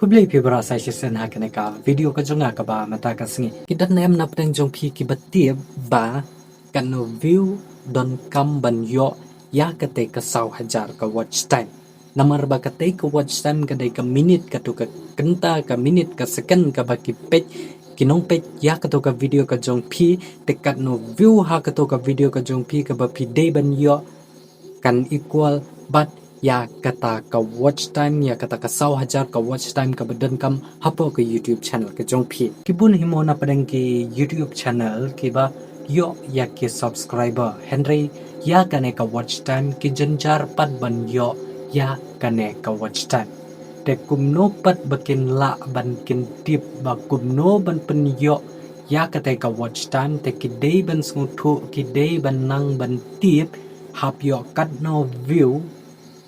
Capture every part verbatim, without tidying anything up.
Khublei phi baroh sa shisien ha kane ka video ka jong nga kaba mynta ka sngi. Ki don em na pdeng jong phi kiba tip ba katno view donkam ban ïoh ïa kata ka saw hajar ka watch time? Namar ba kata ka watch time ka dei ka minit, kato ka kynta, ka minit, ka second kaba ki peit, ki nongpeit ïa kato ka video ka jong phi. Te katno view ha kato ka video ka jong phi kaba phi dei ban ïoh kan equal bad ïa kata ka watch time, ïa kata ka saw hajar ka watch time kaba donkam hapoh ka YouTube channel ka jong phi. Ki bun hi mo na pdeng ki YouTube channel kiba ïoh ïa ki subscriber, hynrei ïa kane ka watch time ki jynjar pat ban ïoh ïa kane ka watch time. Te kumno pat ba kin lah ban kin tip ba kumno ban pynïoh ïa kata ka watch time? Te ki dei ban sngewthuh, ki dei ban nang ban tip hap ïoh katno view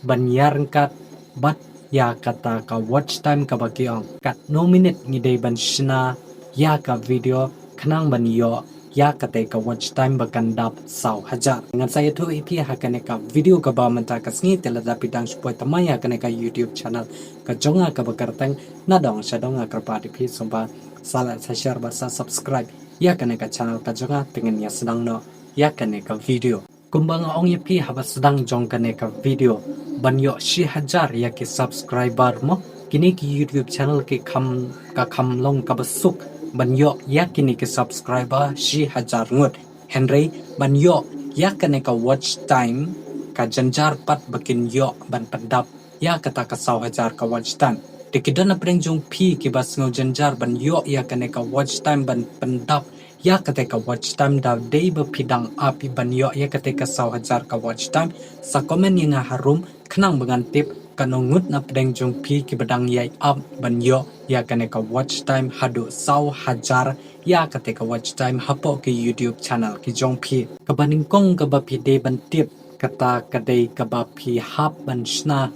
ban ïaryngkat bad ïa kata ka watch time kaba ki ong. Katno minit ngi dei ban shna ïa ka video khnang ban ïoh ïa kata ka watch time ba kan dap saw hajar? Ngan sa ïathuh ïa phi ha kane ka video kaba mynta ka sngi. Te lada phi dang shu poi thymmai ha kane ka YouTube channel ka jong nga kaba kyrteng Nadong Shadong, nga kyrpad ïa phi sngewbha sa like, sa share bad sa subscribe ïa kane ka channel ka jong nga, te ngin ïa sdang noh ïa kane ka video. Kumba nga ong ïa phi haba sdang jong kane ka video, ban ïoh shi hajar ïa ki subscriber mo, kine ki YouTube channel ki kham, ka kham long kaba suk ban ïoh ïa kine ki subscriber shi hajar ngut. Hynrei ban ïoh ïa kane ka watch time ka jynjar pat ba kin ïoh ban pyndap ïa kata ka saw hajar ka watch time. Te ki don na pdeng jong phi kiba sngew jynjar ban ïoh ïa kane ka watch time ban pyndap ïa kata ka watch time. Da dei ba phi dang ap ban ïoh ïa kata ka saw hajar ka watch time, sa comment ïa nga harum khnang ba ngan tip katno ngut na pdeng jong phi kiba dang ïai ap ban ïoh ïa kane ka watch time haduh saw hajar ïa kata ka watch time hapoh ki YouTube channel ki jong phi. Kaba nyngkong kaba phi dei ban tip, kata ka dei kaba phi hap ban shna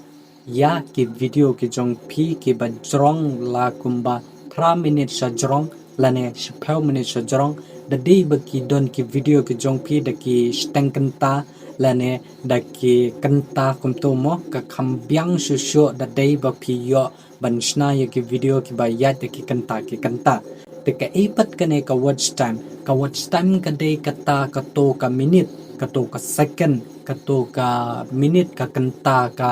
ïa ki video ki jong phi kiba jrong la kumba phra minit sha jrong lane shiphew minit sha jrong. Da dei ba ki don ki video ki jong phi da ki shiteng kynta lane da ki kynta kumto mo, ka kham biang shuh shuh da dei ba phi ïoh ban shna ïa ki video kiba ïaid da ki kynta ki kynta. Te kaei pat kane ka watch time? Ka watch time ka dei kata kato ka minit, kato ka second, kato ka minit, ka kynta ka,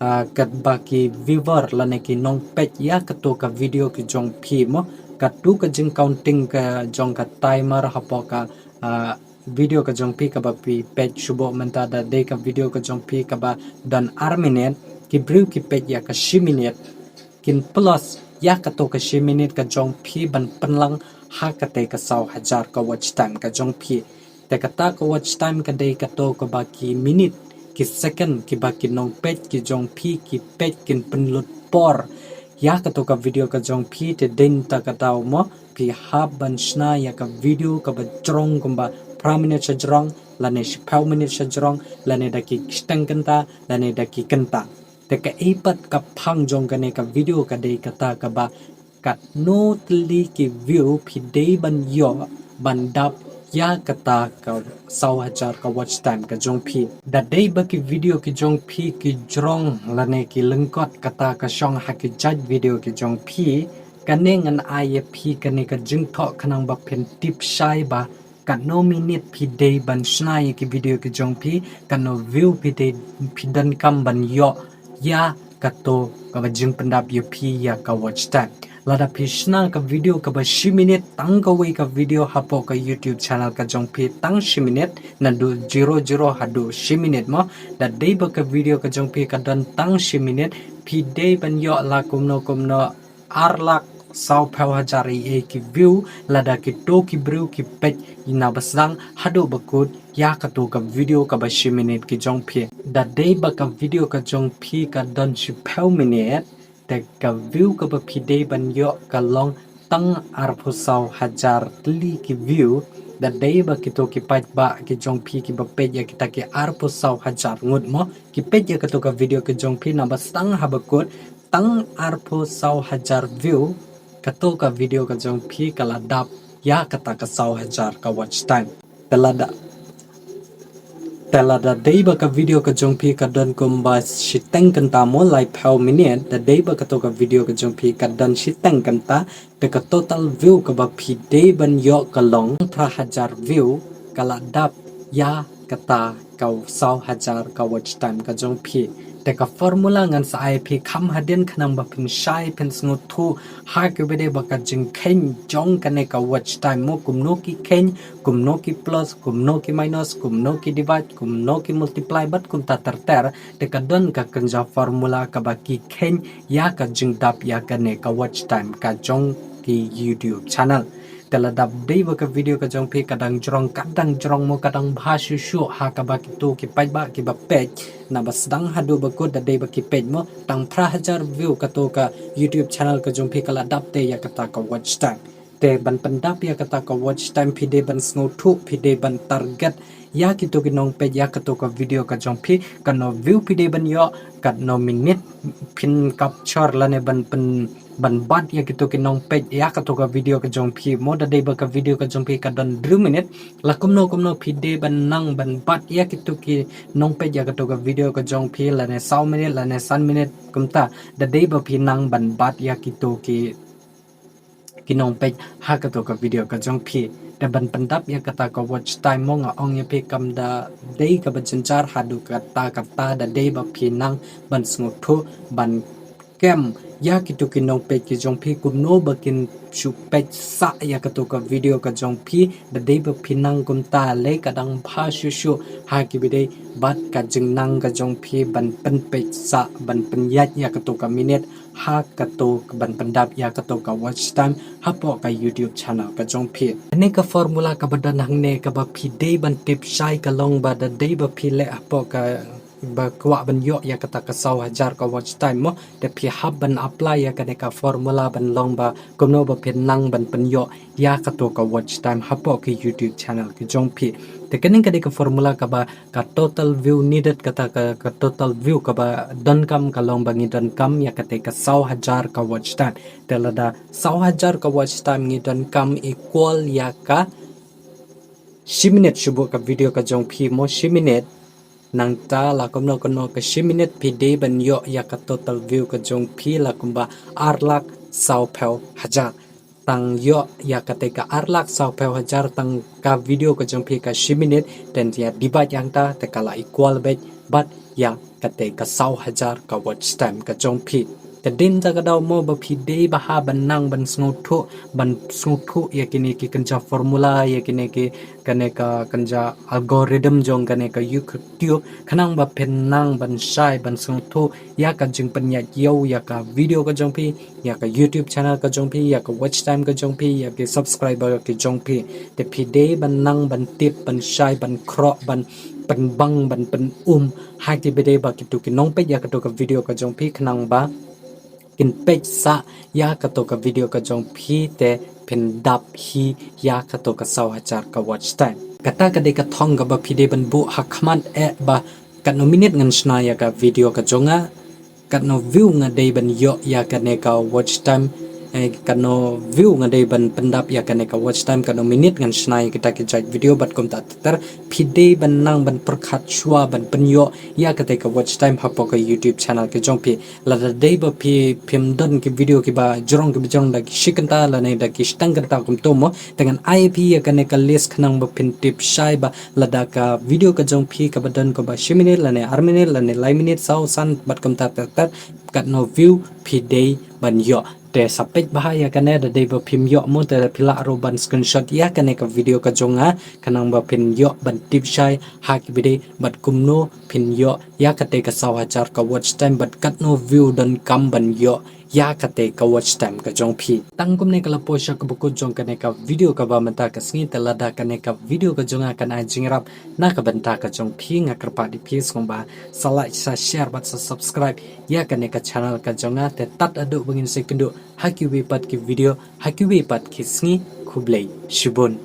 ah, kaba ki viewer lane ki nongpeit ïa kato ka video ki jong phi mo. Kato ka jingcounting ka jong ka timer hapoh ka, ah, video ka jong phi kaba phi peit shuh bha mynta, da dei ka video ka jong phi kaba don ar minit, ki briew ki peit ïa ka shi minit, kin plus ïa kato ka shi minit ka jong phi ban pynlang ha kata ka saw hajar ka watch time ka jong phi. Te kata ka watch time ka dei kato kaba ki minit, ki second kiba ki nongpeit ki jong phi ki peit kin pynlut por ïa kato ka video ka jong phi. Te dei na kata mo, phi hap ban shna ïa ka video kaba jrong kumba phra minit sha jrong lane shiphew minit sha jrong lane da ki shiteng kynta lane da ki kynta. Te kaei pat ka phang jong kane ka video ka dei kata kaba katno tylli ki view phi dei ban ïoh ban dap ïa kata ka saw hajar ka watch time ka jong phi. Da dei ba ki video ki jong phi ki jrong lane ki lyngkot kata ka shong ha ki jait video ki jong phi, kane ngan ai ïa phi kane ka jingthoh khnang ba phin tip shai ba katno minit phi dei ban shna ïa ki video ki jong phi, katno view phi dei, phi donkam ban ïoh ïa kato kaba jingpyndap ïa phi ïa ka watch time. Lada phi shna ka video kaba shi minit, tang kawei ka video hapoh ka YouTube channel ka jong phi tang shi minit, naduh zero zero haduh shi minit mo, da dei ba ka video ka jong phi ka don tang shi minit, phi dei ban ïoh la kumno kumno ar lak saw phew hajar ei ei ki view, lada kito ki briew ki peit ïa na ba sdang haduh ba kut ïa kato ka video kaba shi minit ki jong phi. Da dei ba ka video ka jong phi ka don shiphew minit, te ka view kaba phi dei ban ïoh ka long tang arphew saw hajar tylli ki view. Da dei ba kito ki paidbah ki jong phi kiba peit ïa kita ki arphew saw hajar ngut mo, ki peit ïa kato ka video ka jong phi na ba sdang ha ba kut, tang arphew saw hajar view, kato ka video ka jong phi ka la dap ïa kata ka saw hajar ka watch time. Te lada Te lada dei ba ka video ka jong phi ka don kumba shiteng kynta mo, laiphew minit, da dei ba kato ka video ka jong phi ka don shiteng kynta, te ka total view kaba phi dei ban ïoh ka long phra hajar view, ka la dap ïa kata ka saw hajar ka watch time ka jong phi. Te ka formula ngan sa ai phi kham hadien khnang ba phin shai phin sngewthuh ha kaba dei ba ka jingkheiñ jong kane ka watch time mo, kumno ki kheiñ, kumno ki plus, kumno ki minus, kumno ki divide, kumno ki multiply bad kumta ter ter. Te ka don ka kynja formula kaba ki kheiñ ïa ka jingdap ïa kane ka watch time ka jong ki YouTube channel. Te lada dei ba ka video ka jong phi ka dang jrong, ka dang jrong mo, ka dang bha shuh shuh ha kaba kito ki paidbah kiba peit, naba sdang haduh ba kut da dei ba ki peit mo, tang phra hajar view kato ka YouTube channel ka jong phi ka la dap te ïa kata ka watch time. Te ban pyndap ïa kata ka watch time phi dei ban sngewthuh, phi dei ban target ïa kito ki nongpeit ïa kato ka video ka jong phi, katno view phi dei ban ïoh, katno minit phin capture lane ban pyn, ban bat ïa kito ki nongpeit ïa kato ka video ka jong phi mo. Da dei ba ka video ka jong phi ka don hynriew minit, la kumno kumno phi dei ban nang ban bat ïa kito ki nongpeit ïa kato ka video ka jong phi, lane saw minit lane san minit kumta, da dei ba phi nang ban bat ïa kito ki ki nongpeit ha kato ka video ka jong phi. Te ban pyndap ïa kata ka watch time mo, nga ong ïa phi, kam da dei kaba jynjar haduh katta katta, da dei ba phi nang ban sngewthuh, ban kem ïa kito ki nongpeit ki jong phi kumno ba kin shu peit sah ïa kato ka video ka jong phi. Da dei ba phi nang kumta lei ka dang bha shuh shuh ha kaba dei bad ka jingnang ka jong phi ban pynpeit sah, ban pynïaid ïa kato ka minit ha kato, ban pyndap ïa kato ka watch time hapoh ka YouTube channel ka jong phi. Kane ka formula kaba don hangne kaba phi dei ban tip shai ka long ba da dei ba phi leh hapoh ka, ba kwah ban ïoh ïa kata ka saw hajar ka watch time mo, te phi hap ban apply ïa kane ka formula ban long ba kumno ba phin nang ban pynïoh ïa kato ka watch time hapoh ka YouTube channel ka jong phi. Te kane ka dei ka formula kaba ka total view needed, kata ka, ka total view kaba donkam ka long ba ngi donkam ïa kata ka saw hajar ka watch time. Te lada saw hajar ka watch time ngi donkam equal ïa ka shi minit shuh shuh ka video ka jong phi mo, shi minit. Nangta la kumno kumno ka shi minit phi dei ban ïoh ïa ka total view ka jong phi la kumba ar lak saw phew hajar. Tang ïoh ïa kata ka ar lak saw phew hajar tang ka video ka jong phi ka shi minit, te ïa divide ïa kata te ka la equal beit bad ïa kata ka saw hajar ka watch time ka jong phi. Te dei na kata ka daw mo ba phi dei ba hap ban nang ban sngewthuh, ban sngewthuh ïa kine ki kynja formula, ïa kine ki, kane ka kynja algorithm jong kane ka YouTube, khnang ba phin nang ban shai ban sngewthuh ïa ka jingpynïaid ïew ïa ka video ka jong phi, ïa ka YouTube channel ka jong phi, ïa ka watch time ka jong phi, ïa ka subscriber ka jong phi. Te phi dei ban nang ban tip, ban shai, ban khroh, ban pynbang, ban pyn-um ha kaba dei ba kito ki nongpeit ïa kato ka video ka jong phi, khnang ba kin peit sah ïa kato ka video ka jong phi te phin dap hi ïa kato ka saw hajar ka watch time. Kata ka dei ka thong kaba phi dei ban buh ha khmat eh ba katno minit ngan shna ïa ka video ka jong nga, katno view nga dei ban ïoh ïa kane ka watch time, eh, katno view nga dei ban pyndap ïa kane ka watch time, katno minit ngan shna ïa kita ki jait video bad kumta ter ter. Phi dei ban nang ban pyrkhat shuwa ban pynïoh ïa kata ka watch time hapoh ka YouTube channel ka jong phi. Lada dei ba phi, phim don ki video kiba jrong kiba jrong da ki shi kynta lane da ki shiteng kynta kumto mo, te ngan ai phi ïa kane ka list khnang ba phin tip shai ba lada ka video ka jong phi kaba don kaba shi minit lane ar minit lane lai minit, saw, san bad kumta ter ter, katno view phi dei ban ïoh. Te sa peit bha ïa kane, da dei ba phim ïoh mo te phi lah ruh ban screenshot ïa kane ka video ka jong nga khnang ba phin ïoh ban tip shai ha kaba dei bad kumno phin ïoh ïa kata ka saw hajar ka watch time bad katno view donkam ban ïoh ïa kata ka watch time ka jong phi. Tang kumne ka la poi sha kaba kut jong kane ka video kaba mynta ka sngi. Te lada kane ka video ka jong nga kan ai jingïarap na ka bynta ka jong phi, nga kyrpad ïa phi sngewbha sa like, sa share bad sa subscribe ïa kane ka channel ka jong nga. Te tad haduh ba ngin sa ïakynduh ha kiwei pat ki video, ha kiwei pat ki sngi, khublei shibun.